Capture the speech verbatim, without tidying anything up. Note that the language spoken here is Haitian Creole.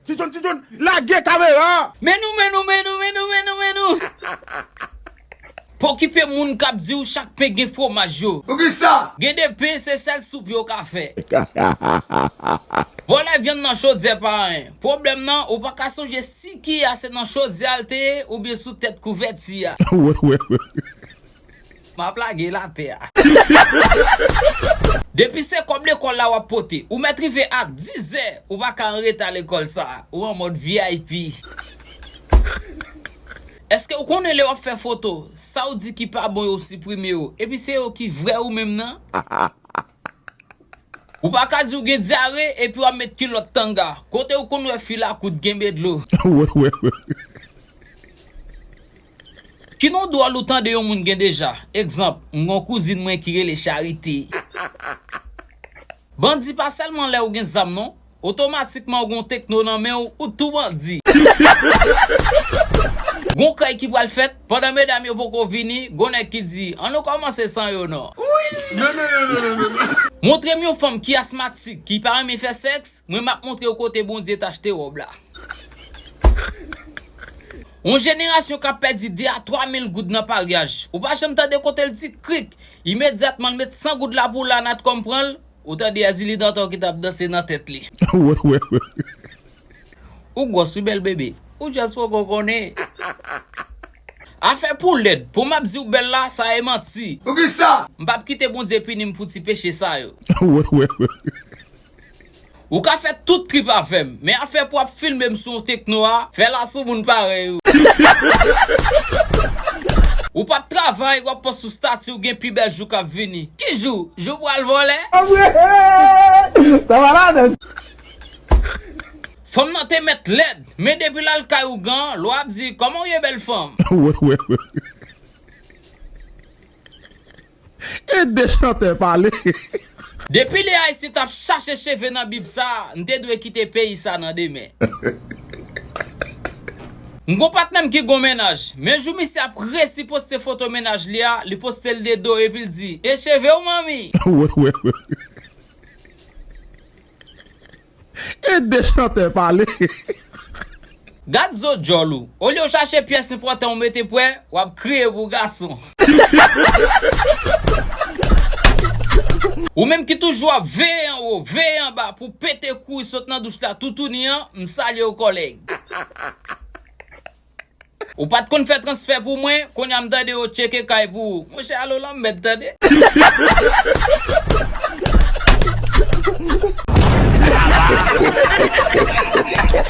Ti John, Ti John, lage kamera! Men nou, men nou, men nou, men nou, men nou, men nou! Pa okipe moun k ap di w chak pen gen fwomaj yo. Poukisa? Gen de pen, se sèl soup yo ka fè. Vòlè vyann nan chodyè pa anyen. Pwoblèm nan, ou pa ka sonje si ki a se nan chodyè a l te ye oubyen sou tèt kouvèti a. M ap lage l atè a. Depi se kòb lekòl la w ap pote, ou mèt rive a dizè, ou pa ka anreta lekòl sa a. Ou an mòd V I P. Èske w konnen lè w ap fè foto, sa w di ki pa bon yo siprime yo, epi se yo ki vrè ou menm nan? Ou pa ka di w gen dyare epi w ap met kilòt tanga. Kote w konn wè fil a kout genbe dlo? Ki non dwòl ou tande yon moun gen deja? Egzanp, m gon kouzin mwen ki rele Charite. Bandi pa sèlman lè ou gen zam non. Otomatikman ou gon tekno nan men w, ou tou bandi. Gon kay ki pral fèt, pandan medam yo poko vini, gon nèg ki di, "An nou kòmanse san yo non." Non, non, non, non, non, non, non. Montre m yon fanm ki asmatik, ki pa renmen fè sèks, mwen m ap montre w kote Bondye t achte wòb la. Yon jenerasyon k ap pèdi de a twa mil goud nan paryaj. Ou pa janm tande kote l di krik, imedyatman l met san goud la pou Lana t kòm pran l, ou tande Èzili Dantan ki t ap danse nan tèt li. Ou gwòs wi bèl bebe, ou just poko konnen. Afè pou lèd, pou m ap di w bèl la, sa e manti. Poukisa? M p ap kite Bondye pini m pou ti peche sa yo. Ou ka fè tout trip avè m, men afè pou ap filme m sou yon tekno a, fè l a sou moun parèy ou. Ou p ap travay, w ap pòs sou stati w gen pi bèl jou k ap vini. Ki jou? Jou pral vòlè? Fanm nan te mèt lèd, men depi l al kay ougan, lè w ap di, "Kòman w ye bèl fanm?" E de chantè pale. Depi lè Ayisyen t ap chache cheve nan Bib sa, n te dwe kite peyi sa nan de men. M gon patnè m ki gon mennaj, men jou misye ap resi poste foto mennaj li a, li poste l de do epi l di, "E cheve w, manmi?" E de chantè pale. Gad zo djòl ou. Olye w chache pyès enpòtan ou mete prè, w ap kriye pou gason. Ou menm ki toujou ap veye anwo, veye anba pou pete kouri sot nan douch la toutouni an, m salye w kòlèg. Ou pa t konn fè transfè pou mwen, kounye a m tande yo tcheke kay pou ou. Monchè, alo lanmèd tande.